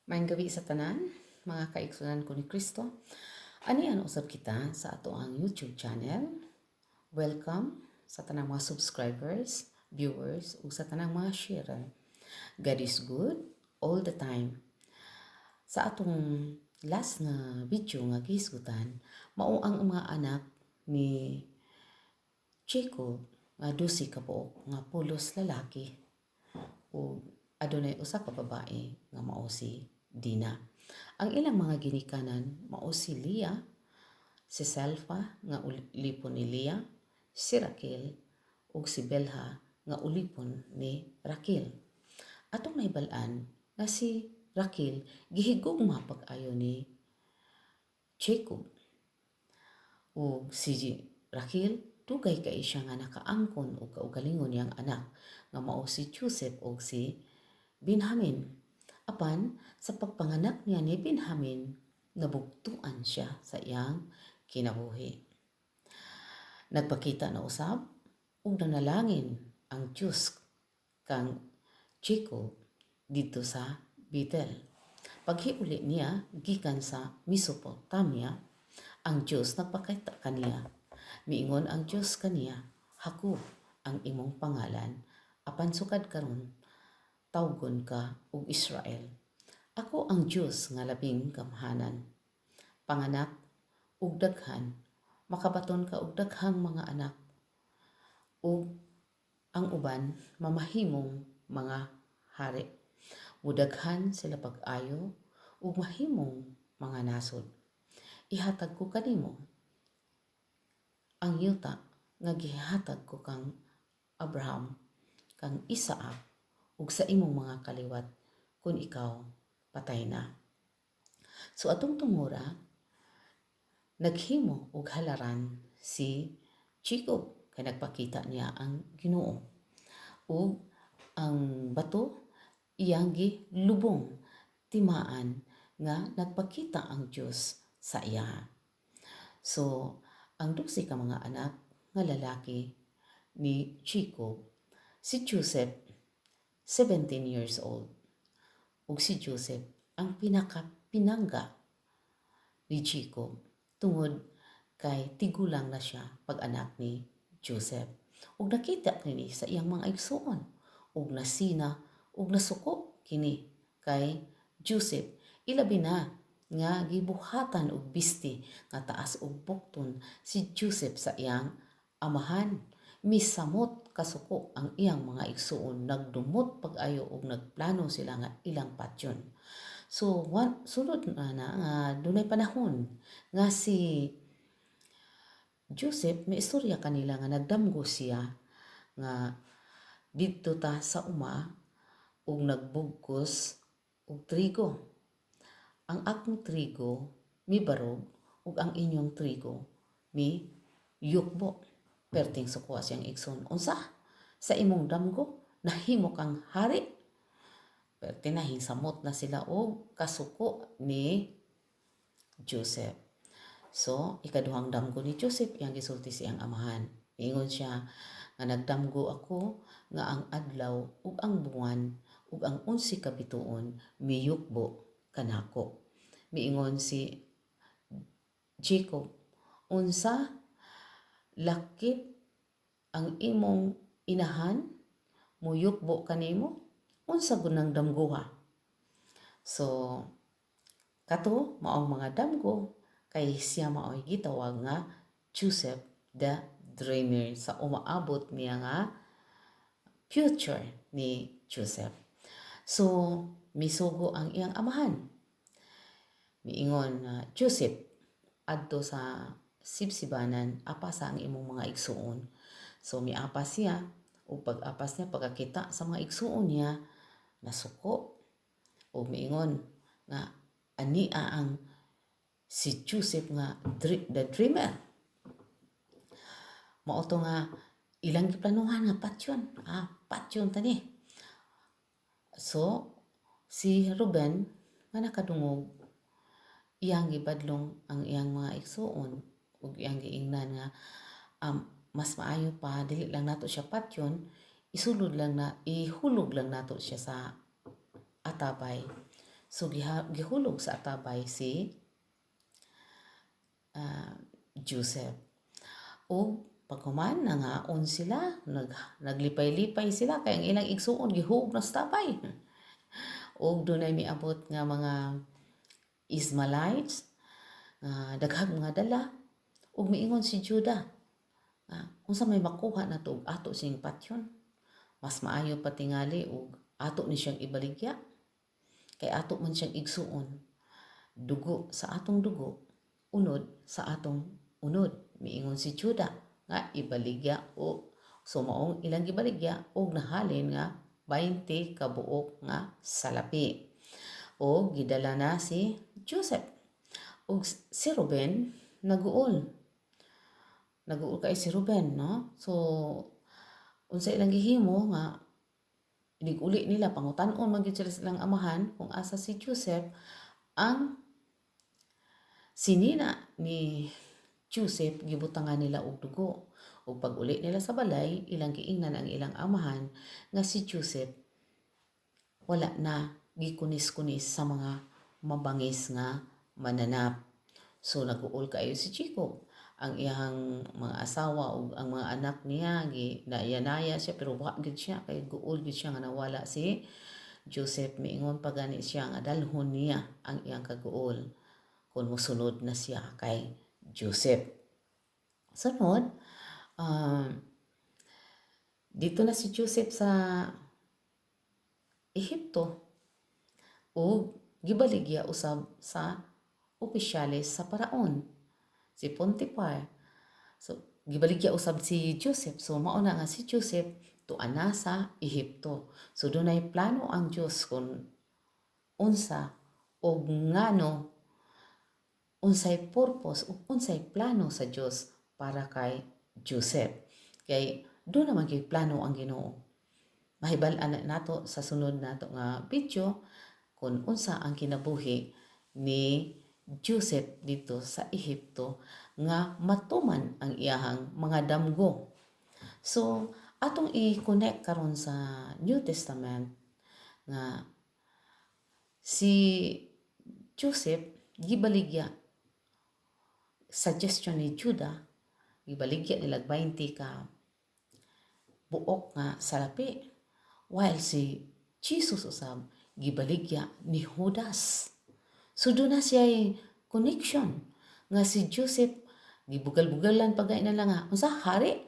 Maayong gabii sa tanan, mga kaigsunan ko ni Kristo. Anian usab kita sa atoang YouTube channel. Welcome sa tanang mga subscribers, viewers, ug sa tanang mga sharer. God is good all the time. Sa atong last nga video nga gihisgutan, mao ang mga anak ni Jacob nga 12 ka buok nga pulos lalaki ug adunay usa ka babae nga mao si Dina. Ang ilang mga ginikanan mao si Leah, si Zilpah nga ulipon ni Leah, si Raquel ug si Bilha nga ulipon ni Raquel. Atong nahibal-an nga si Raquel gihigugma pag-ayo ni Jacob. Ug si Raquel dugay kay siya nga nakaangkon og kaugalingon niyang anak nga mao si Joseph ug si Benjamin. Apan sa pagpanganak niya ni Benjamin, nabugtuan siya sa iyang kinabuhi. Nagpakita na usab ug nanalangin ang Diyos kang Jacob didto sa Bethel. Paghiuli niya gikan sa Mesopotamia, ang Diyos nagpakita kaniya. Miingon ang Diyos kaniya, "Jacob ang imong pangalan, apan sukad karon tawgon ka og Israel. Ako ang Diyos nga labing gamhanan. Panganak og daghan, makabaton ka og daghang mga anak ug ang uban mamahimong mga hari. Mudaghan sila pag-ayo ug mahimong mga nasod. Ihatag ko kanimo ang yuta nga gihatag ko kang Abraham, kang Isaac ug sa imong mga kaliwat kun ikaw patay na." So atong tungura, naghimo og halaran si Jacob kay nagpakita niya ang Ginoo. Ug ang bato iyang gilubong, timaan nga nagpakita ang Dios sa iya. So, ang 12 ka mga anak nga lalaki ni Jacob, si Joseph 17 years old. Ug si Joseph ang pinakapinangga ni Jacob tungod kay tigulang na siya pag anak ni Joseph. Ug nakita kini sa iyang mga igsuon ug nasina ug nasuko kini kay Joseph, ilabi na nga gibuhatan og bisti nga taas og bukton si Joseph sa iyang amahan. Misamot kasuko ang iyang mga igsuon, nagdumot pag-ayo ug nagplano sila nga ilang patyon. So one, sulod na na nga dunay panahon nga si Joseph may istorya kanila nga nagdamgo siya nga didto ta sa uma ug nagbugkos og trigo. "Ang akong trigo mibarog ug ang inyong trigo mi yukbo." Perting suko siyang igsoon. "Unsa? Sa imong damgo nahimo kang hari?" Perti na samot na sila og kasuko ni Joseph. So, ikaduhang damgo ni Joseph, iyang gisulti siyang amahan. Ingon siya nga nagdamgo ako nga ang adlaw ug ang buwan ug ang 11 ka bituon miyukbo kanako. Miingon si Jacob, "Unsa? Lakip ang imong inahan muyukbo kanimo? Unsa gunang damgoha?" So kato maong mga damgo kay siya mao'y gitawag nga Joseph the Dreamer sa umaabot niya nga future ni Joseph. So misugo ang iyang amahan. Miingon na, "Joseph, adto sa sibsibanan, apasa ang imong mga igsuon." So miapas siya ug pag-apas niya, pagkakita sa mga igsuon niya, nasuko ug miingon nga ania ang si Joseph nga the dreamer. Mao to nga ilang giplanuhan nga patyon. Ah, patyon tani. So si Ruben nga nakadungog, iyang gibadlong ang iyang mga igsuon ug iyang giingnan nga mas maayo pa dili lang nato siya patyon, isulod lang na, ihulog lang nato siya sa atabay. So gihulog sa atabay si Joseph. O paghuman nangaon sila, naglipay-lipay sila kay ang ilang igsuon gihulog na sa tabay. Og dunay miabot nga mga Ishmaelites nga daghang mga dala ug miingon si Judah, "Unsa may makuha nato og ato siyang patyon? Mas maayo pa tingali og ato ni siyang ibaligya kay ato man siyang igsuon, dugo sa atong dugo, unod sa atong unod." Miingon si Judah nga ibaligya o so maong ilang gibaligya og nahalin nga 20 ka buok nga salapi. O gidala na si Joseph. Og si Ruben naguol. Naguol kay si Ruben, no? So unsa ilang gihimo nga inig-uli nila, pangutan-on man gyud sila sa ilang amahan kung asa si Joseph. Ang sinina ni Joseph gibutangan nila og dugo. Ug pag-uli nila sa balay, ilang giingnan ang ilang amahan nga si Joseph wala na, gikunis-kunis sa mga mabangis nga mananap. So naguol kaayo si Jacob. Ang iyang mga asawa ug ang mga anak niya gi naya siya, pero wa gyud siya kay guol gyud siya nga nawala si Joseph. Miingon pa gani siya nga dalhon niya ang iyang kaguol kung mosunod na siya kay Joseph. Sunod, dito na si Joseph sa Ehipto ug gibaligya usab sa opisyales sa paraon, si Potiphar. So gibaligya usab si Joseph. So mao na nga si Joseph tuan na sa Ehipto. So dunay plano ang Dios kung unsa og ngano, unsay purpose ug unsay plano sa Dios para kay Joseph. Kay duna man gyud plano ang Ginoo. Mahibal-an na nato sa sunod nato nga video kung unsa ang kinabuhi ni Joseph dito sa Ehipto nga matuman ang iyahang mga damgo. So atong i-connect karon sa New Testament nga si Joseph gibaligya, suggestion ni Judah, gibaligya nila 20 ka buok nga salapi, while si Jesus usab gibaligya ni Judas. So duna siya connection nga si Joseph gibugal-bugalan pa na lang nga unsa, hari.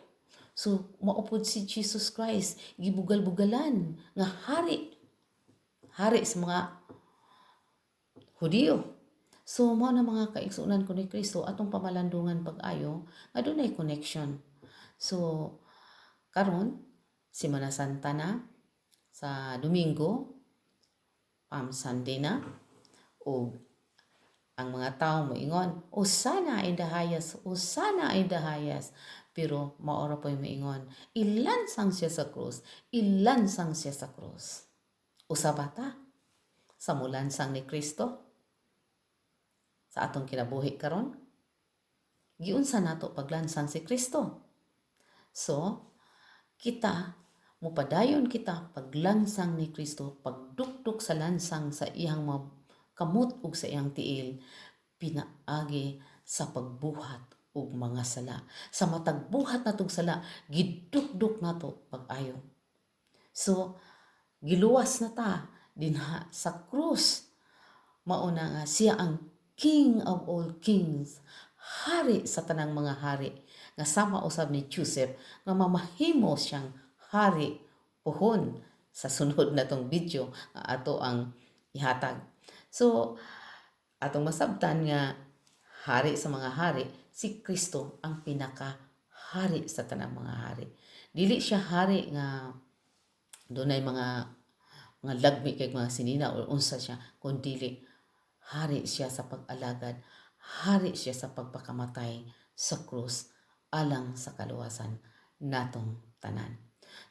So maupod si Jesus Christ gibugal-bugalan nga hari, hari sa mga Hudiyo. So mao na, mga kaigsuonan ko ni Kristo, atong pamalandungan pag-ayo nga dunay connection. So karon Semana Santa na sa Domingo, Palm Sunday na, ug ang mga tao moingon, "Hosanna in the highest, Hosanna in the highest." Pero mao ra po'y moingon, "Ilansang siya sa krus, ilansang siya sa krus." Usa ba ta sa mulansang ni Kristo sa atong kinabuhi karon? Giunsa nato paglansang si Kristo? So, kita mupadayon kita paglansang ni Kristo, pagdukduk sa lansang sa iyang mga kamot ug sa iyang tiil, pinaagi sa pagbuhat og mga sala. Sa matag buhat natong sala, gidukduk nato pag-ayo. So, giluwas na ta dinha sa krus. Mauna nga siya ang King of all kings, hari sa tanang mga hari, nga sama usab ni Joseph nga mamahimo siyang hari puhon sa sunod natong video nga ato ang ihatag. So, atong masabtan nga hari sa mga hari, si Kristo ang pinaka hari sa tanang mga hari. Dili siya hari nga dunay mga lagmi kay mga sinina or unsa siya, kundi hari siya sa pag-alagad, hari siya sa pagpakamatay sa krus alang sa kaluwasan natong tanan.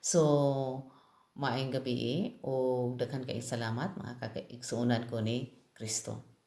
So, maayong gabi o daghan kay salamat, mga kakaigsuonan ko ni Kristo.